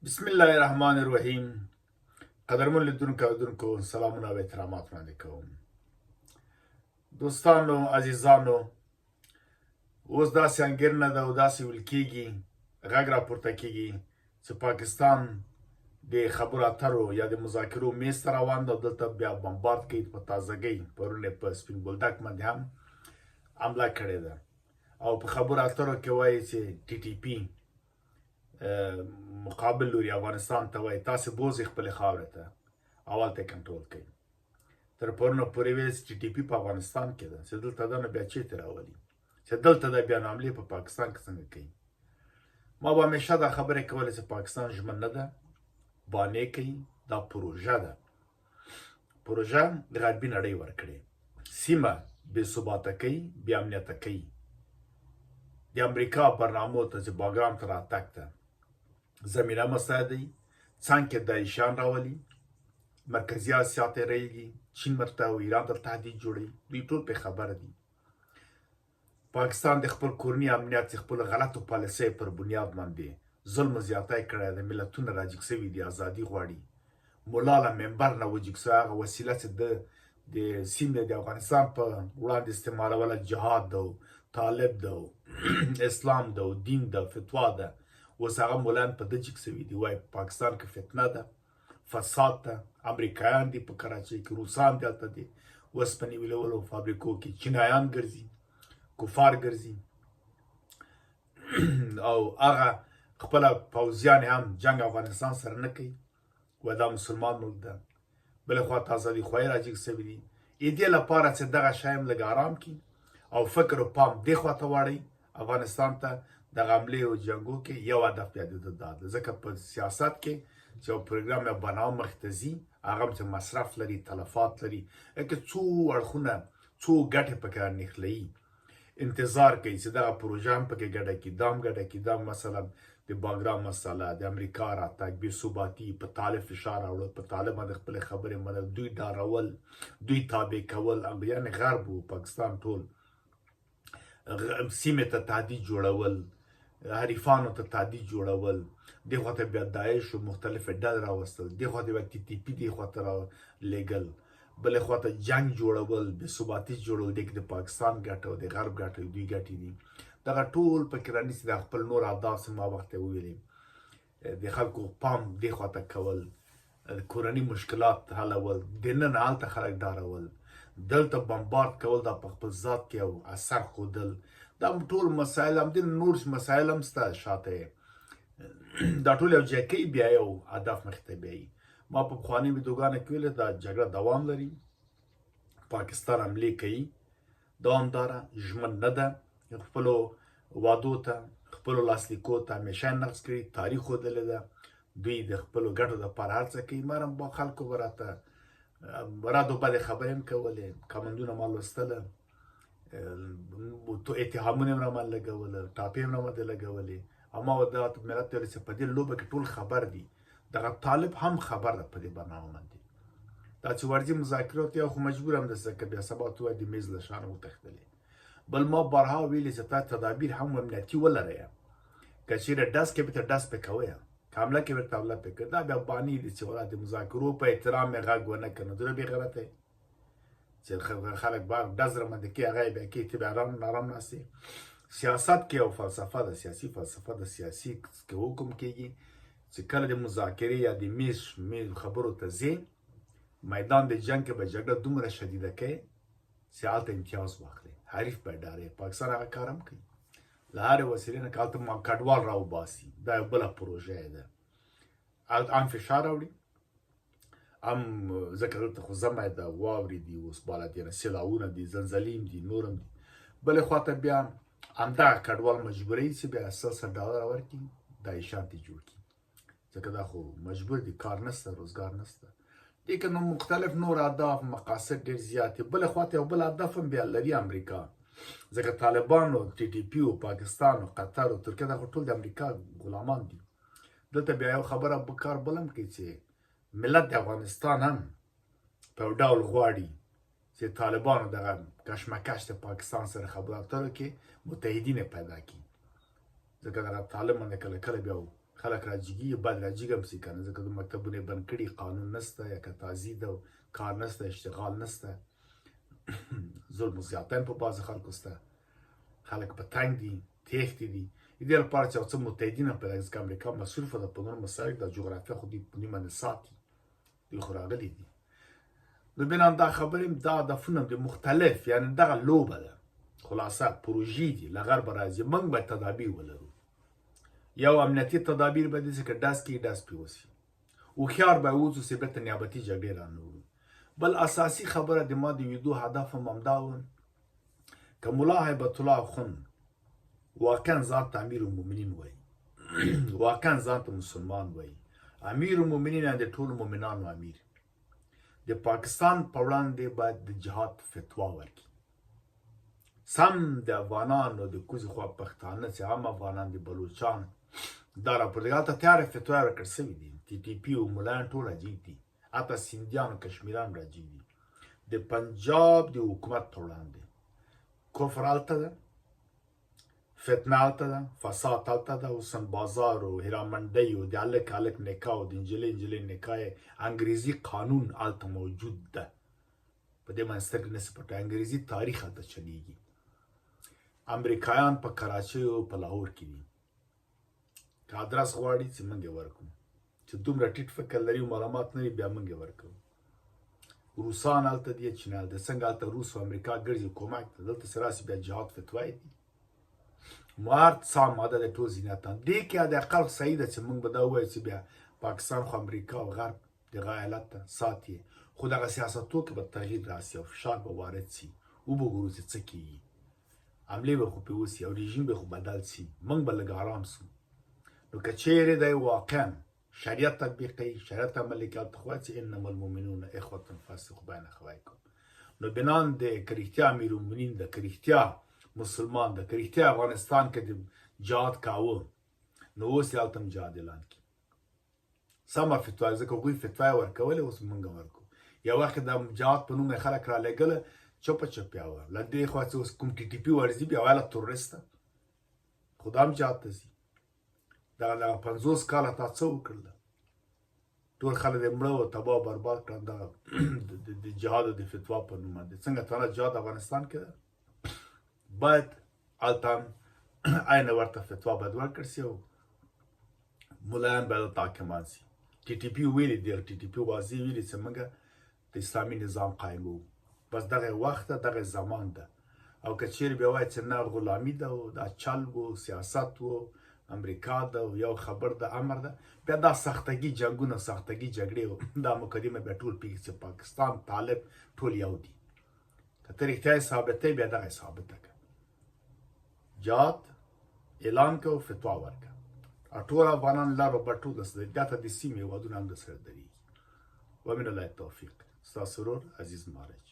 بسم الله الرحمن الرحیم. قدرمن لیدونکو او اورېدونکو، سلامونه او احترامات وړاندې کوم. دوستانو، عزیزانو، اوس داسې انګېرنه ده او داسې ویل کېږي، غږ راپورته کېږي چې پاکستان د خبرو اترو یا د مذاکرو میز ته روان ده او دلته بیا بمبارد کوي. په تازګۍ پرون یې په سپین بولدک باندې هم حمله کړې ده او په خبرو اترو کې وایي چې ټي ټي پي مقابل لوري افغانستان ته وایي تاسو بوزي خپل خاورې ته او هلته کنټرول کوي. تر پرونه پورې ویل چې ټي ټي پي په افغانستان کې ده، چې دلته ده نو بیا چېرته راولي، چې دلته ده بیا نو حملې په پاکستان کې څنګه کوي؟ ما به همیشه دا خبرې کولې چې پاکستان ژمن نه ده، بانې کوي، دا پروژه ده، پروژه غربي نړۍ ورکړې، سیمه بې ثباته کوي، بې امنیته کوي. د امریکا برنامو ته چې باګرام ته راتګ ته زمینه مساعدوي، څنګ کې داعشیان راولي، مرکزي اسیا ته رایږي، چین ورته او ایران ته تهدید جوړوي. دوی ټول پرې خبر دي. پاکستان د خپل کورني امنیت چې خپل غلطو پالیسۍ پر بنیاد باندې ظلم زیاتی کړی دی، ملتونه راجګ سوي دي، ازادي غواړي. ملا له منبر نه وجګ سو، هغه وسیله چې د د سیمې د افغانستان په وړاندې استعمالوله، جهاد ده، طالب ده، اسلام ده، دین ده، فتوا ده، اوس هغه مولان په ده جګ سوي دي، وایي پاکستان کې فتنه ده، فساد ده، امریکایان دي په کراچۍ کې، روسان دي هلته دي وسپنې ویلولو فابریکو کې، چینایان ګرځي، کفار ګرځي او هغه خپل پوځیان هم جنگ افغانستان سره نه کوي و دا مسلمان ملک ده. بل خوا ته ازادي خوایي راجګ سوي دي. دې لپاره چې دغه شی هم لږ آرام کړي او فکر او پام دې خوا ته واړوي افغانستان ته، دغه حملې او جنګو کې یو هدف بیا د ده دا ده، ځکه په سیاست کې چې یو پروګرام یا برنامه مخې ته ځي، هغه هم چې مصرف لري، تلفات لري، لکه څو اړخونه، څو ګټې پکې رانښلوي، انتظار کوي چې دغه پروژه هم پکې ګډه کړي، دام ګډه کړي، دا مثلا د باګرام مسله، د امریکا راتګ، بې ثباتي، په طالب فشار راوړل، په طالب باندې خپلې خبرې منل، دوی ډارول، دوی تابع کول، یعنې غرب و پاکستان ټول سیمې ته تهدید جوړول، حریفانو ته تهدید جوړول، دې خوا ته بیا داعش او مختلفې ډلې راوستل، دې خوا ته بیا ټي ټي پي دې خوا ته رالیږل، بلې خوا ته جنګ جوړول، بې ثباتي جوړول، دې کې د پاکستان ګټه او د غرب ګټه دوی ګټې دي. دغه ټول پکې رانیسي، دا خپل نور اهداف چې ما وخت وویلې، د خلکو پام دې خوا ته کول، کورني مشکلات حلول، دننه هلته خلک ډارول، دلته بمبارد کول، دا په خپل ذات کې او اثر ښودل، دا ټول مسایل هم دي، نور مسایل هم سته شاته. دا ټول یو ځای کوي، بیا یو هدف مخې ته بیایي. ما په پخوانۍ ویډیوګانو کې ویل دا جګړه دوام لري، پاکستان حملې کوي دوامداره، ژمن نه ده خپلو وعدو ته، خپلو لاسلیکو ته همیشه نقض کړي، تاریخ ښودلې ده. دوی د خپلو ګټو دپاره هر څه کوي. مرم با خلکو به راته رد و بدې خبرې هم کولې، کمندونه ما لوستله، تو اتهامونه هم راماندې لګوله، ټاپې هم راماندې لګولې، او ما دا ملت ته ویل چې په دې لوبه کې ټول خبر دي، دغه طالب هم خبر ده په دې برنامه باندې. دا چې ورځي مذاکرات یو خو مجبور هم ده، ځکه بیا سبا ته د میز له شانه وتښتلې. بل ما بارها ویلي چې تا تدابیر هم امنیتي ولرئ، که چیرې ډز کوي ته ډز پې کوئ، که حمله کوي ورته حمله پې کوي. دا بیا بانې دي چې ولا د مذاکرو په احترام یې غږ ونه کړ، نو دومره بېغیرته یې چې خلک باغ ډز راماندې کوي، هغه یې بیا کوي، ته بیا ارام آرام ناست یې. سیاست کې یو فلسفه ده، سیاسي فلسفه ده، سیاسي کې حکم کېږي چې کله د مذاکرې یا د میز خبرو ته ځې، میدان د جنګ کې به جګړه دومره شدیده کوي چې هلته امتیاز واخلي، حریف به ډارې. پاکستان هغه کار هم کوي له هرې وسیلې نه، که هلته کډوال راوباسي، دا یو بله پروژه ده، هم فشار راوړي هم، ځکه دلته خو ژمی ده، واورې دي، اوس بالا دي نه سیلاوونه دي، زلزلې هم دي، نور هم دي. بلې خوا ته بیا همدغه کډوال مجبوروي چې بیا سل سل ډالره ورکړي، داعشان ترې جوړ کړي، ځکه دا خو مجبور دي، کار نشته، روزګار نشته. دې کې نو مختلف نور اهداف مقاصد ډېر زیات دي. بلې خوا ته یو بل هدف هم بیا لري امریکا، ځکه طالبان او ټي ټي پي او پاکستان او قطر او ترکیه دا خو ټول د امریکا غلامان دي. دلته بیا یو خبره په کار بلم کوي چې ملت د افغانستان هم په یو ډول غواړي چې طالبانو دغه کشمکش د پاکستان سره خبرو اترو کې متحدین پیدا کړي، ځکه دغه طالب باندې کله کله بیا خلک راجګي، بد راجګ هم سي کنه، ځکه د مکتبونه یې بند کړي، قانون نسته، یا که تازي ده، کار نسته، اشتغال نسته، ظلم و زیاتی په بعضې خلکو سته، خلک په تنګ دي، تېښتې دي. د دې لپاره چې یو څه متحدین هم پیدا کړي، ځکه امریکا مصروفه ده په نورو مسایلو کې، دا جغرافیه خو دوی په دوی باندې ساتي، دوی خو راغلي دي. نو بنا دا خبرې دا هدفونه دي مختلف، یعنی دغه لوبه ده، خلاصه پروژې دي له غربه راځي. موږ باید تدابیر ولرو. یو امنیتي تدابیر به دي چې که ډز کېږي ډز پرې وسي، هوښیار به ووځو چې بېرته نیابتي جګړې را نه وړو. بل اساسي خبره د ما د ویدو هدف هم همدا و که ملا هیبت الله اخوند واقعا ځان ته امیر المؤمنین وایي، واقعا ځان ته مسلمان وایي، امیر المؤمنین د ټولو مؤمنانو امیر، د پاکستان په وړاندې باید د جهاد فتوا ورکړي. سم د افغانانو د کوزې خوا پښتانه چې عام افغانان دي، بلوچان دا راپورته هلته تیاره فتوا ورکړ سوي دي، ټي ټي پي او ملایان ټول راجیګ دي، حتی سندیان او کشمیران راجیګ دي. د پنجاب د حکومت په وړاندې کفر هلته ده، فتنه هلته ده، فساد هلته ده، حسن بازار او هیرامنډۍ او د هلک هلک نکاح او د نجلۍ نجلۍ نکاح، انګریزي قانون هلته موجود ده. په دې باندې سترګې نسی پټوي، انګریزي تاریخ هلته چلیږي. امریکایان په کراچۍ او په لاهور کې دي. که ادرس غواړي چې موږ یې ورکړو، چې دومره ټیټ فکر لري او معلومات نه لري بیا موږ یې ورکوو. روسان هلته دي، چینایان هلته، څنګه هلته روس او امریکا ګرځي کومک ته، دلته چې راسي بیا جهاد فتوا یې دي. نو هر څه آماده دی، ټول زینتان دې کې د عقل صحیح ده چې موږ به دا ووایو چې بیا پاکستان خو امریکا او غرب دغه ایالت ته ساتي، خو دغه سیاستو کې به تغییر راسي او فشار به وارد سي، وبه ګورو چې څه کیږي، حملې به خو پرې وسي او رژیم به خو بدل سي، موږ به لږ آرام سو. نو که چیرې دی واقعا شریعت تطبیقوي، شریعت عملي کوي، هلته خو وایي چې انما المؤمنون اخوة فاصلحوا بین اخویکم. نو بنان د که رښتیا امیرالمؤمنین ده، که رښتیا مسلمان ده، که رښتیا افغانستان کې د جهاد کاوه، نو اوس یې هلته هم جهاد اعلان کړي. سمه فتوا، ځکه هغوی فتوا یې ورکولې، اوس مونږ ورکو. یو وخت د جهاد په نوم یې خلک رالیږله، چوپه چوپیا وه. له دې خوا چې اوس کوم ټي ټي پي ورځي بیا وایله تروریست ده، خو دا هم جهاد ته ځي. دغه دغه 50 کاله تا څه وکړل؟ ټول خلک یې مړه او تباه او برباد کړل دغه د جهاد او د فتوا په نوم باندې. څنګه تنه جهاد افغانستان کې ده، باید هلته هم عین ورته فتوا باید ورکړ سي او ملایان باید هلته حاکمان سي. ټي ټي پي ویلي دي، ټي ټي پي واضح ویلي چې موږ د اسلامي نظام قایموو، بس دغه وخت ده، دغه زمان ده. او که چیرې بیا وایي چې نه غلامي ده او دا چل و سیاست و امریکا ده او یو خبر ده امر ده، بیا دا ساختګي جنگونه، ساختګي جګړې او دا مقدمه بیا ټول پیږي چې پاکستان طالب ټول یو دي. که ته رښتیا یې ثابتوې بیا دغه یې ثابته کړه، جهاد اعلان کړه او فتوا ورکړه. ټول افغانان لر او بر ټول درسره دي، حتی د سیمې هېوادونه هم درسره درېږي. ومن الله التوفیق. ستاسو ورور عزیز معرج.